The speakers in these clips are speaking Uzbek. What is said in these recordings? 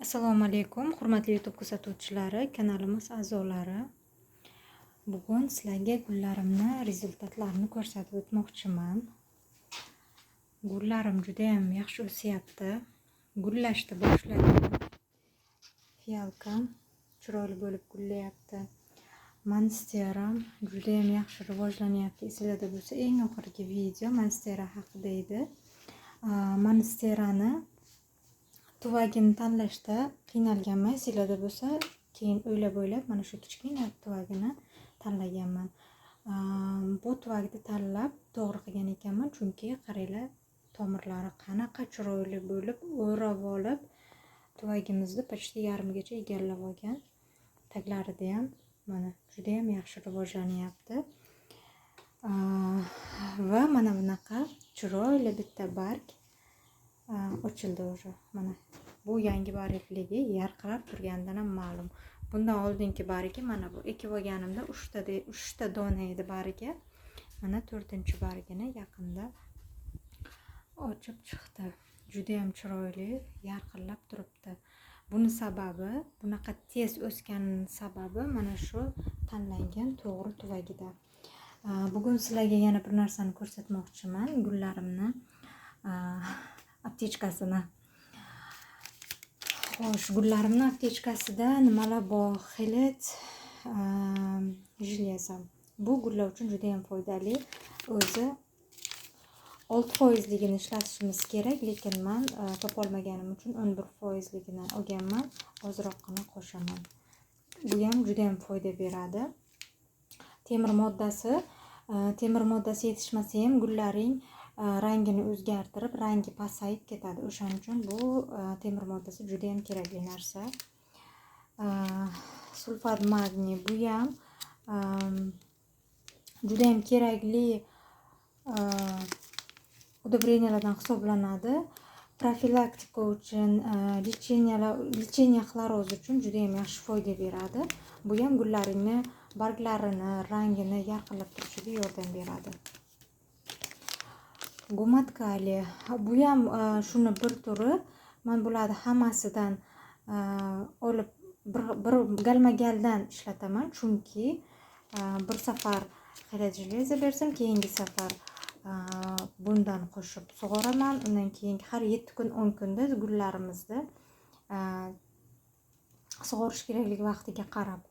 Assalomu alaykum, hurmatli YouTube kuzatuvchilari, kanalimiz a'zolari. Bugun sizlarga gullarimni rezultatlarini ko'rsatib o'tmoqchiman. Gullarim juda ham yaxshi o'syapti. Gullashni boshlagan. Фиалка m chiroyli bo'lib gullayapti. Monsteram juda ham yaxshi rivojlanyapti. Esinglarda bo'lsa, eng oxirgi video monstera haqida edi. Monsterani tuvagini tanlashda qiynalganman. Esinglarda bo'lsa, keyin o'ylab-o'ylab mana shu kichkina tuvagini tanlaganman. Bu tuvakni tanlab to'g'ri qilgan ekanman, chunki qaranglar, tomirlari qanaqa chiroyli bo'lib o'rab olib, tuvagimizni почти yarmigacha egallab olgan. Taglarida ham mana juda ham yaxshi rivojlanyapti. Va mana bunaqa chiroyli bitta barg ochildi уже. Mana bu yangi bargligi yarqirab turganidan ham ma'lum. Bundan oldingi bargi mana bu ekib olganimda uchta dona edi bargi. Mana to'rtinchi bargini yaqinda ochib chiqdi. Juda ham chiroyli, yarqirlab turibdi. Buni sababi, bunaqa tez o'sganining sababi mana shu tanlangan to'g'ri tuvagida. Bugun sizlarga yana bir narsani ko'rsatmoqchiman, gullarimni аптечка sini. Xo'sh, gullarimni аптечка sida nimalar bor? Хелат железо. Bu gullar uchun juda ham foydali. O'zi 6 foizligini ishlatishimiz kerak, lekin man topolmaganim uchun 11 foizligini olganman. Ozroqgina qo'shaman. Bu ham juda ham foyda beradi. Temir moddasi yetishmasa ham gullaring rangini o'zgartirib, rangi pasayib ketadi. O'shaning uchun bu temir moddasi juda ham kerakli narsa. Sulfat magniy, bu ham judayam kerakli удобрения lardan hisoblanadi. Profilaktika uchun, лечение xloroz uchun judayam yaxshi foyda beradi. Bu ham gullaringni barglarini rangini yarqirab turishiga yordam beradi. Гумат kaliy, bu ham shuni bir turi. Man bularni hammasidan olib, bir galma galdan ishlataman, chunki bir safar хелат железо bersam, keyingi safar bundan qo'shib sug'oraman. Undan keyin har 7 kun, 10 kunda gullarimizni sug'orish kerakligi vaqtiga qarab.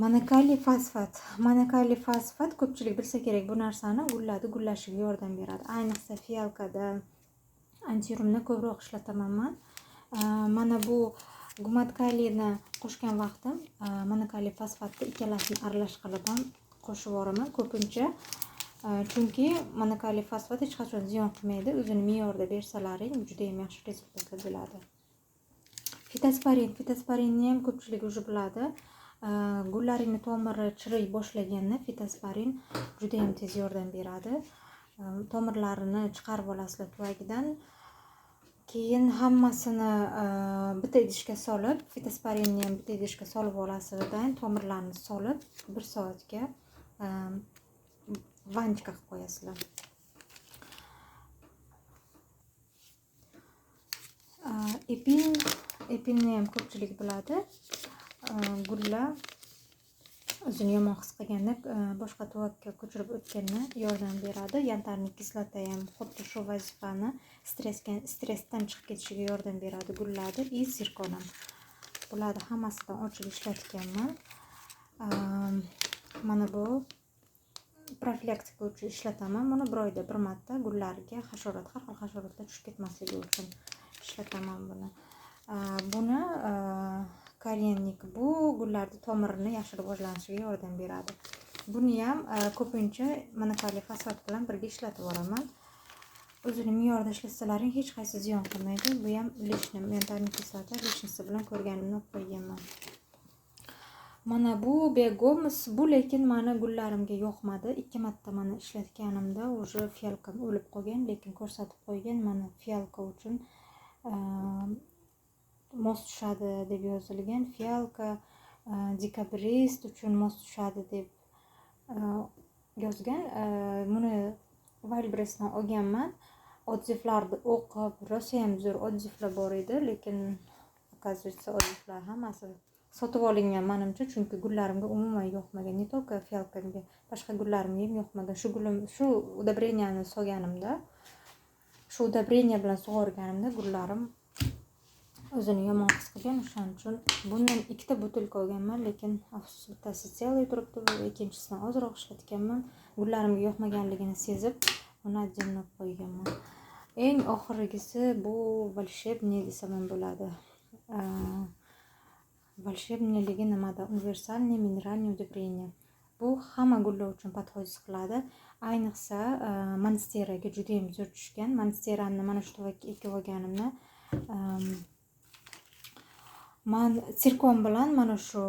Monokaliy fosfat. Monokaliy fosfat, ko'pchilik bilsa kerak bu narsani, gullarni gullashiga yordam beradi. Ayniqsa фиалка da, antiurumda ko'proq ishlataman man. Mana bu гумат kaliyni qo'shgan vaqtim monokaliy fosfatni ikkalasini aralash qilib ham qo'shib yuboraman ko'pincha, chunki monokaliy fosfat hech qachon ziyon qilmaydi. O'zini me'yorida bersalaring, judayam yaxshi rezultatlar bo'ladi. Fitosporin. Fitosporinni ham ko'pchilik уже biladi. Gullaringni tomiri chiriy boshlaganda fitosporin judayam tez yordam beradi. Tomirlarini chiqarib olasizlar tuvagidan, keyin hammasini bitta idishga solib, fitosporinni ham bitta idishga solib olasizdan, tomirlarni solib, bir soatga ванночка qilib qo'yasizlar. Epin. Epinni ham ko'pchilik biladi. Gullar o'zini yomon his qilganda, boshqa tuvakka ko'chirib o'tganda yordam beradi. Янтарный kislota ham xuddi shu vazifani, stressdan chiqib ketishiga yordam beradi gullarni. И sirkon ham. Bularni hammasidan ochib ishlatganman. Mana bu profilaktika uchun ishlataman buni. Bir oyda bir marta gullarga hasharot, har xil hasharotlar tushib ketmasligi uchun ishlataman buni. Buni коренник, bu gullarni tomirini yaxshi rivojlanishiga yordam beradi. Buni ham ko'pincha monokaliy fosfat bilan birga ishlatib yuboraman. O'zini me'yorida ishlatsalaring, hech qaysi ziyon qilmaydi. Bu ham лишний, янтарный kislota лишний si bilan ko'rganimni olib qo'yganman. Mana bu begomos. Bu lekin mani gullarimga yoqmadi. Ikki marta mana ishlatganimda уже фиалка m o'lib qolgan, lekin ko'rsatib qo'ygan. Mana, фиалка uchun mos tushadi deb yozilgan. Фиалка, декабрист uchun mos tushadi deb yozgan. Buni Wildberriesdan olganman. Отзыв larni o'qib, rosayam zo'r отзыв lar bor edi, lekin Оказывается, отзыв lar hammasi sotib olingan manimcha, chunki gullarimga umuman yoqmagan. Не только фиалка mga, boshqa gullarimga ham yoqmagan. Shu gulim, shu удобрения ni solganimda, shu удобрение bilan sug'organimda gullarim o'zini yomon his qilgan. O'shaning uchun bundan ikkita butilka olganman, lekin afsus, bittasi целый turibdi, bu ikkinchisini ozroq ishlatganman. Gullarimga yoqmaganligini sezib, uni отдельно olib qo'yganman. Eng oxirgisi bu волшебный desam ham bo'ladi. Волшебный ligi nimada? Универсальный минеральный удобрение. Bu hamma gullar uchun подходит qiladi. Ayniqsa monsteraga judayam zo'r tushgan. Monsterani mana shu tuvakka ekib olganimda man Sirkon bilan mana shu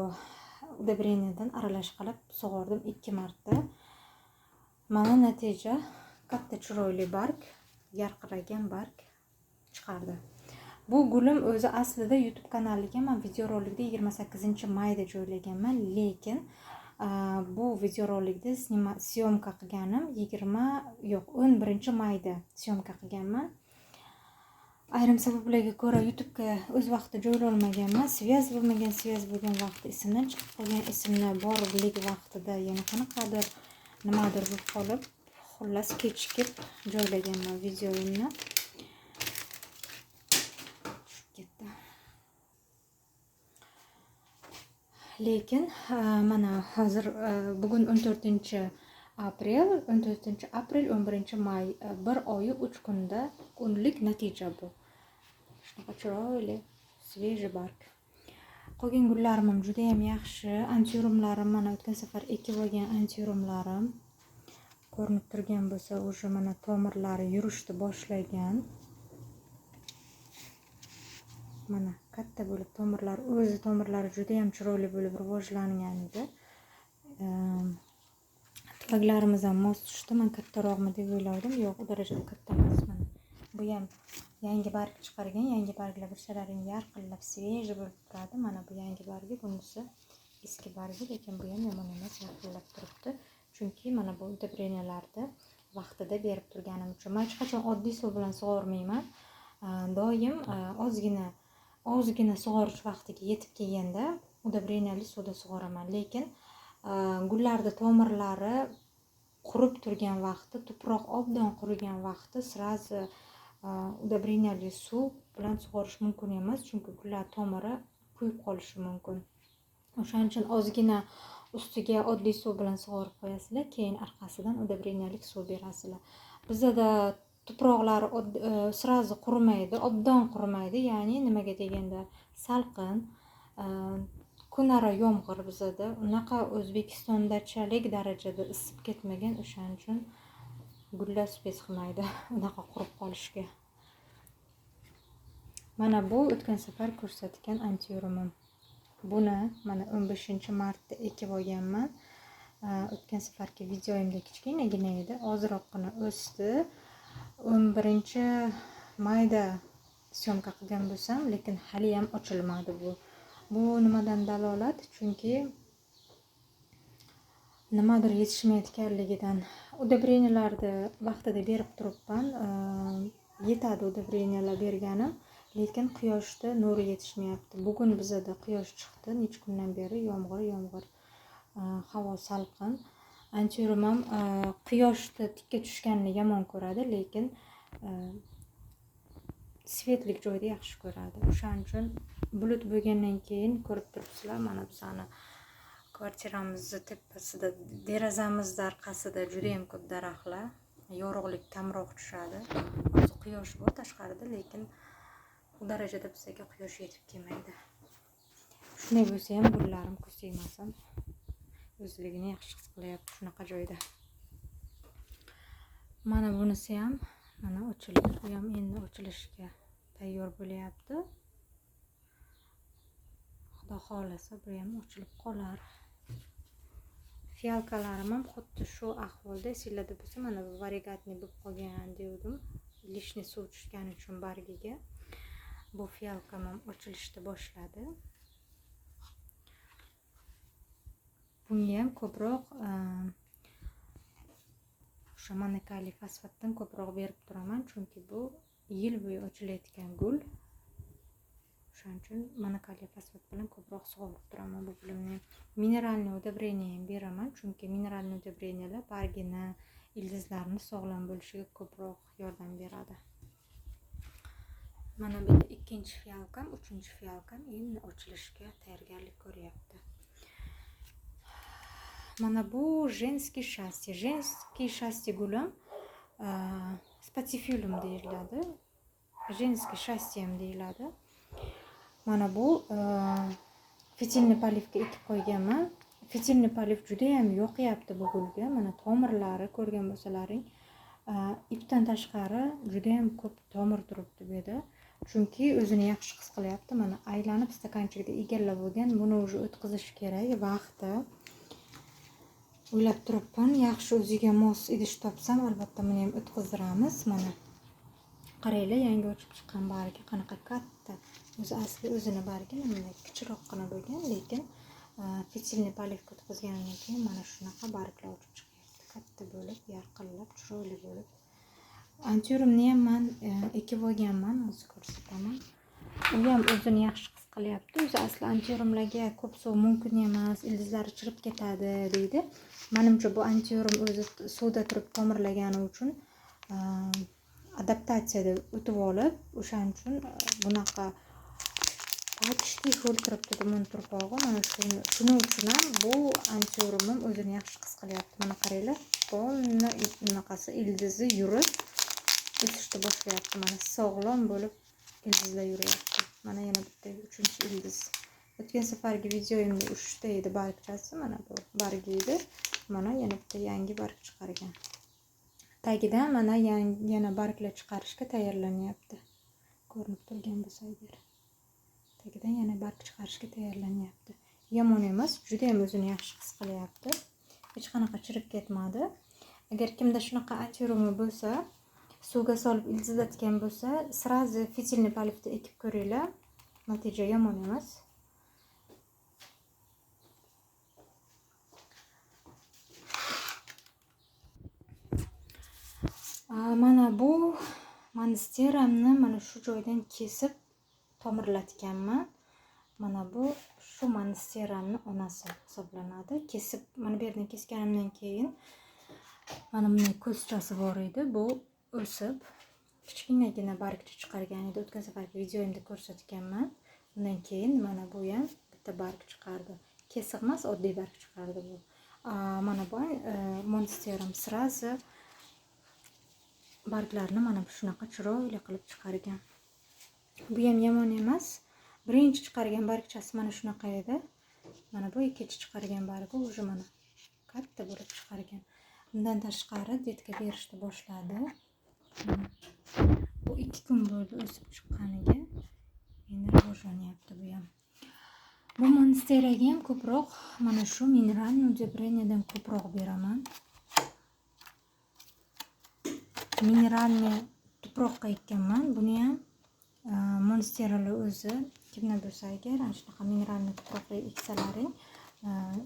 удобрение dan aralash qilib sug'ordim ikki marta. Mana natija: katta chiroyli barg, yarqiragan barg chiqardi. Bu gulim o'zi aslida YouTube kanaliga man videorolikda 28-mayda joylaganman, lekin bu videorolikda съёмка qilganim 20, yo'q, 11-mayda съёмка qilganman. Ayrim sabablarga ko'ra YouTubega o'z vaqtida joylolmaganman. Связь bo'lmagan, связь bo'lgan vaqtda esimdan chiqib qolgan, esimda borlik vaqtida yana qanaqadir nimadir bo'lib qolib, xullas, kechikib joylaganman videomni. Tushib ketdi. Lekin mana hozir bugun 14 aprel, 14 aprel, 11 may, bir oyu 3 kunda kunlik natija bu. Shunaqa chiroyli свежий barg. Qolgan gullarim ham judayam yaxshi. Antiurumlarim, mana o'tgan safar ekib olgan antiurumlarim ko'rinib turgan bo'lsa, уже mana tomirlari yurishni boshlagan. Mana katta bo'lib tomirlar, o'zi tomirlari judayam chiroyli bo'lib rivojlangan edi. Tuvaklarimiz ham mos tushdi. Man kattaroqmi deb o'ylardim, yo'q, u darajada katta emas. Mana bu ham yangi barg chiqargan. Yangi barglar bilsalaring yarqillab, свежий bo'lib turadi. Mana bu yangi bargi, bunisi eski bargi, lekin bu ham yomon emas, yarqillab turibdi, chunki mana bu удобрения larni vaqtida berib turganim uchun. Man hech qachon oddiy suv bilan sug'ormayman. Doim ozgina ozgina sug'orish vaqtiga yetib kelganda удобрения li suvda sug'oraman. Lekin gullarni tomirlari qurib turgan vaqti, tuproq obdan qurigan vaqti сразу удобрения li suv bilan sug'orish mumkin emas, chunki gullar tomiri kuyib qolishi mumkin. O'shaning uchun ozgina ustiga oddiy suv bilan sug'orib qo'yasizlar, keyin orqasidan удобрения lik suv berasizlar. Bizada tuproqlar сразу qurimaydi, obdan qurimaydi, ya'ni nimaga deganda, salqin, kunora yomg'ir, bizada unaqa O'zbekistondachalik darajada isib ketmagan. O'shaning uchun gullar успеть qilmaydi unaqa qurib qolishga. Mana bu o'tgan safar ko'rsatgan antiurumim. Buni mana 15-martda ekib olganman. O'tgan safargi videoyimda kichkinagina edi, ozroqgina o'sdi. 11-mayda съёмка qilgan bo'lsam, lekin haliyam ochilmadi bu. Bu nimadan dalolat? Chunki nimadir yetishmayotganligidan. Удобрения larni vaqtida berib turibman, yetadi удобрения lar berganim, lekin quyoshda nuri yetishmayapti. Bugun bizada quyosh chiqdi, necha kundan beri yomg'ir, yomg'ir, havo salqin. Antiurum ham quyoshda tikka tushganini yomon ko'radi, lekin светлый joyda yaxshi ko'radi. O'shaning uchun bulut bo'lgandan keyin, ko'rib turibsizlar, mana bizani kvartiramizni tepasida, derazamizni orqasida judayam ko'p daraxtlar, yorug'lik kamroq tushadi. Hozir quyosh bor tashqarida, lekin u darajada bizga quyosh yetib kelmaydi. Shunday bo'lsa ham gullarim ko'z tegmasin, o'zligini yaxshi his qilyapti shunaqa joyda. Mana bunisi ham mana ochilgan, bu ham endi ochilishga tayyor bo'lyapti. Xudo xohlasa, bu ham ochilib qolar. Фиалка larim ham xuddi shu ahvolda. Esinglarda bo'lsa, mana bu варигатный bo'lib qolgan devdim, лишний suv tushgani uchun bargiga. Bu фиалка m ham ochilishni boshladi. Bunga ham ko'proq o'sha monokaliy fosfatdan ko'proq berib turaman, chunki bu yil bo'yi ochilayotgan gul. O'shaning uchun O'shaning uchun monokaliy fosfat bilan ko'proq sug'orib turaman bu gulimni. Минеральный удобрение ham beraman, chunki минеральный удобрения lar bargini, ildizlarini sog'lom bo'lishiga ko'proq yordam beradi. Mana bu yerda ikkinchi фиалка m, uchinchi фиалка m endi ochilishga tayyorgarlik ko'ryapti. Mana bu женский счастье. Женский счастье gulim спатифиллум deyiladi. Женский счастье ham deyiladi. Mana bu фитильный полив ga ekib qo'yganman. Фитильный полив juda ham yoqyapti bu gulga. Mana tomirlari ko'rgan bo'lsalaring, ipdan tashqari juda ham ko'p tomir turibdi bu yerda. Chunki o'zini yaxshi his qilyapti. Mana aylanib стаканчик da egallab olgan. Buni уже o'tkazish kerak vaqti. O'ylab turibman, yaxshi o'ziga mos idish topsam, albatta buni ham o'tkazdiramiz. Mana qaranglar, yangi ochib chiqqan bargi qanaqa katta. O'zi asli o'zini bargi mana bunday kichikroqqina bo'lgan, lekin фитильный полив ga o'tkazgandan keyin mana shunaqa barglar ochib chiqyapti. Katta bo'lib, yarqillab, chiroyli bo'lib. Antiurumni ham man ekib olganman, hozir ko'rsataman. U ham o'zini yaxshi his qilyapti. O'zi asli antiurumlarga ko'p suv mumkin emas, ildizlari chirib ketadi deydi. Manimcha bu antiurum o'zi suvda turib tomirlagani uchun adaptatsiyada o'tib olib, o'shaning uchun bunaqa почти ho'l turibdi buni tuprog'i. Mana shuning uchun ham bu antiurumim o'zini yaxshi his qilyapti. Mana qaranglar, полный bunaqasi ildizi yurib o'sishni boshlayapti. Mana sog'lom bo'lib ildizlar yuryapti. Mana yana bitta uchinchi ildiz. O'tgan safargi videoyimda uchta edi bargchasi, mana bu bargi edi. Mana yana bitta yangi barg chiqargan. Tagidan mana yana barglar chiqarishga tayyorlanyapti. Ko'rinib turgan bo'lsa agar. Tagidan yana barg chiqarishga tayyorlanyapti. Yomon emas, juda ham o'zini yaxshi his qilyapti. Hech qanaqa chirib ketmadi. Agar kimda shunaqa antiurumi bo'lsa, suvga solib ildizlatgan bo'lsa, сразу фитильный полив da ekib ko'ringlar. Natija yomon emas. Mana bu monsteramni mana shu joydan kesib tomirlatganman. Mana bu shu monsteramni onasi hisoblanadi. Kesib, mana bu yerdan kesganimdan keyin mana bunday ko'zchasi bor edi. Bu o'sib kichkinagina bargcha chiqargan edi. O'tgan safargi videoyimda ko'rsatganman. Undan keyin mana bu ham bitta barg chiqardi. Kesiq emas, oddiy barg chiqardi bu. Mana bu monsteram сразу barglarni mana shunaqa chiroyli qilib chiqargan. Bu ham yomon emas. Birinchi chiqargan bargchasi mana shunaqa edi. Mana bu ikkinchi chiqargan bargi уже mana katta bo'lib chiqargan. Undan tashqari detka berishni boshladi. Bu 2 kun bo'ldi o'sib chiqqaniga. Endi rivojlanyapti bu ham. Bu monsteraga ham ko'proq mana shu mineral удобрениyadan ko'proq beraman. Mineralni tuproqqa ekkanman. Buni ham monsteralar o'zi kimda bo'lsa agar ana shunaqa mineralni tuproqqa eksalaring,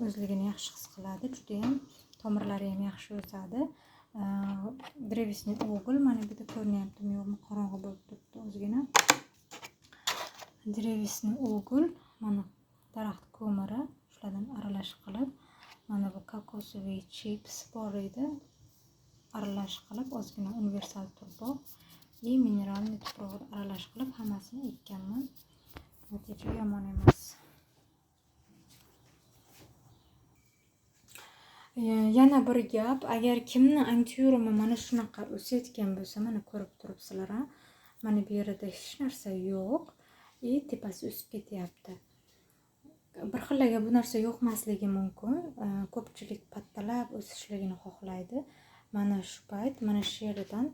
o'zligini yaxshi his qiladi. Juda ham tomirlari ham yaxshi o'sadi. Древесный уголь mana bu yerda ko'rinyaptimi yo'qmi, qorong'i bo'lib turibdi ozgina. Древесный уголь mana daraxt ko'miri, shulardan aralash qilib, mana bu кокосовый chips bor edi. Aralash qilib ozgina universal tuproq и mineralniy tuproqni aralash qilib hammasini ekkanman. Natija yomon emas. Yana bir gap, agar kimni antiurumi mana shunaqa o'sayotgan bo'lsa, mana ko'rib turibsizlar, mana bu yerda hech narsa yo'q и tepasi o'sib ketyapti. Bir xillarga bu narsa yoqmasligi mumkin. Ko'pchilik pattalab o'sishligini xohlaydi. Mana shu payt mana shu yerdan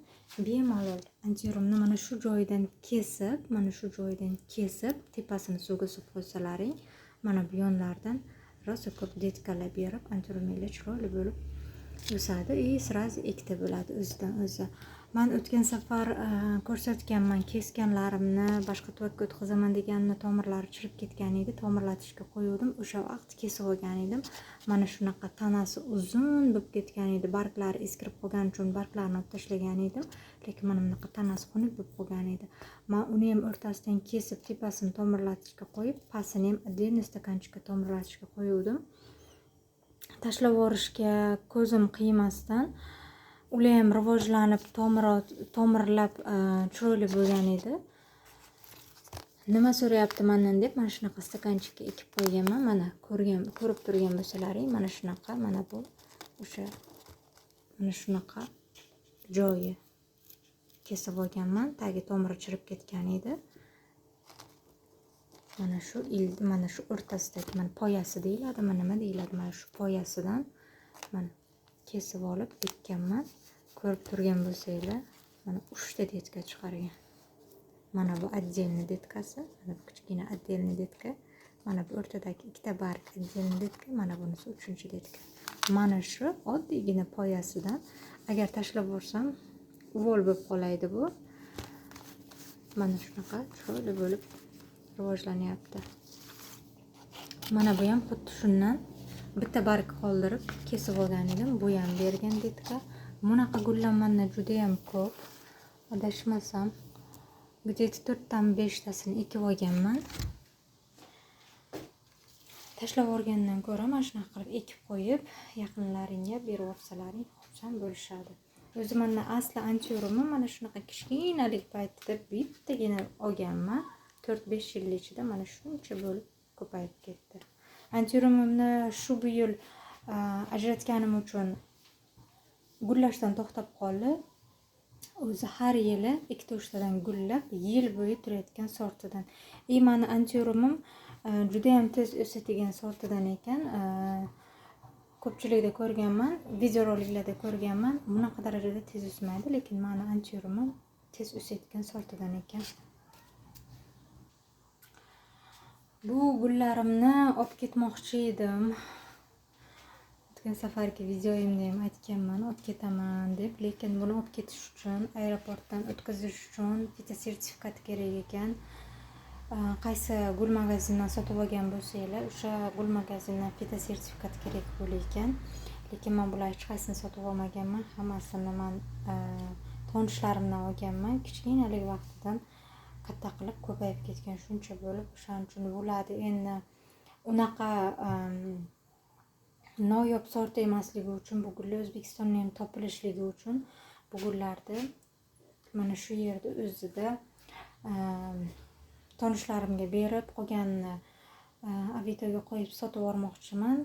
bemalol antiurumni mana shu joyidan kesib, mana shu joyidan kesib, tepasini suvga solib qo'ysalaring, mana bu yonlardan rosa ko'p detkalar berib, antiurumlar chiroyli bo'lib o'sadi и сразу ikkita bo'ladi o'zidan o'zi. Man o'tgan safar ko'rsatganman kesganlarimni, boshqa tuvakka o'tkazaman deganimni tomirlari chirib ketgan edi. Tomirlatishga qo'yuvdim. O'sha vaqt kesib olgan edim. Mana shunaqa tanasi uzun bo'lib ketgan edi. Barglari eskirib qolgani uchun barglarini olib tashlagan edim. Lekin mana bunaqa tanasi xunuk bo'lib qolgan edi. Men uni ham o'rtasidan kesib, tepasini tomirlatishga qo'yib, pastini ham отдельно стаканчик ka tomirlatishga qo'yuvdim. Tashlab yuborishga ko'zim qiymasdan ular ham rivojlanib, tomirlab chiroyli bo'lgan edi. Nima so'rayapti mandan deb mana shunaqa стаканчик ka ekib qo'yganman. Mana ko'rib turgan bo'lsalaring, mana shunaqa, mana bu o'sha mana shunaqa joyi kesib olganman. Tagi tomiri chirib ketgan edi. Mana shu mana shu o'rtasidagi mana poyasi deyiladimi, nima deyiladi, mana shu poyasidan mana kesib olib ekkanman. Ko'rib turgan bo'lsanglar, mana 3 ta детка chiqargan. Mana bu отдельный детка si, mana bu kichkina отдельный детка, mana bu o'rtadagi ikkita barg отдельный детка, mana bunisi uchinchi детка. Mana shu oddiygina poyasidan agar tashlab yuborsam, uvol bo'lib qolaydi bu. Mana shunaqa chiroyli bo'lib rivojlanyapti. Mana bu ham xuddi shundan bitta barg qoldirib kesib olgan edim. Bu ham bergan детка. Bunaqa gullar manda judayam ko'p. Adashmasam, где-то to'rttami, beshtasini ekib olganman. Tashlab yuborgandan ko'ra mana shunaqa qilib ekib qo'yib, yaqinlaringga berib yuborsalaring, xursand bo'lishadi. O'zi manda asli antiurumni mana shunaqa kichkinalik paytida bittagina olganman. 4-5 yil ichida mana shuncha bo'lib ko'payib ketdi. Antiurumimni shu bu yil ajratganim uchun gullashdan to'xtab qoldi. O'zi har yili ikkita, uchtadan gullab, yil bo'yi turayotgan sortidan. И mani antiurumim judayam tez o'sadigan sortidan ekan. Ko'pchilikda ko'rganman, videoroliklarda ko'rganman. Bunaqa darajada tez o'smaydi, lekin mani antiurumim tez o'sayotgan sortidan ekan. Bu gullarimni olib ketmoqchi edim. O'tgan safargi videoyimda ham aytganman, olib ketaman deb, lekin buni olib ketish uchun, aeroportdan o'tkazish uchun bitta sertifikat kerak ekan. Qaysi gul magazindan sotib olgan bo'lsanglar, o'sha gul magazindan fitosertifikat kerak bo'lar ekan. Lekin men bular hech qaysini sotib olmaganman. Hammasini men tanishlarimdan olganman. Kichkinalik vaqtidan katta qilib ko'payib ketgan shuncha bo'lib, o'shaning uchun bo'ladi. Endi unaqa noyob sort emasligi uchun, bu gullar O'zbekistonda ham topilishligi uchun bu gullarni mana shu yerda o'zida tanishlarimga berib, qolganini Avitoga qo'yib sotib yubormoqchiman.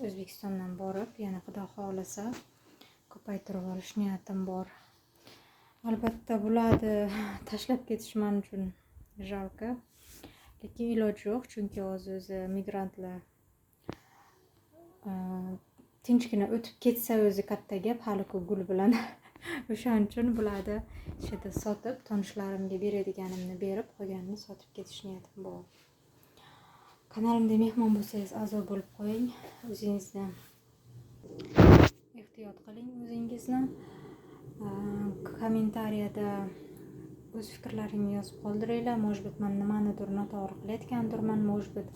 O'zbekistondan borib, yana Xudo xohlasa ko'paytirib olish niyatim bor. Albatta bularni tashlab ketish men uchun жалко. Lekin iloji yo'q, chunki hozir o'zi migrantlar tinchgina o'tib ketsa o'zi katta gap, hali ku gul bilan. O'shaning uchun bularni shu sotib, tanishlarimga beradiganimni berib, qolganini sotib ketish niyatim bor. Kanalimda mehmon bo'lsangiz, a'zo bo'lib qo'ying. O'zingizni ehtiyot qiling o'zingizni. Kommentariyada o'z fikrlaringni yozib qoldiringlar. Может быть, man nimanidir noto'g'ri qilayotgandirman, может быть,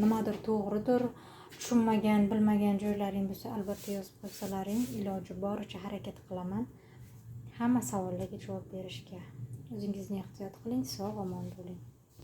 nimadir to'g'ridir. Tushunmagan, bilmagan joylaring bo'lsa, albatta yozib qo'ysalaring, iloji boricha harakat qilaman hamma savollarga javob berishga. O'zingizni ehtiyot qiling, sog' omon bo'ling.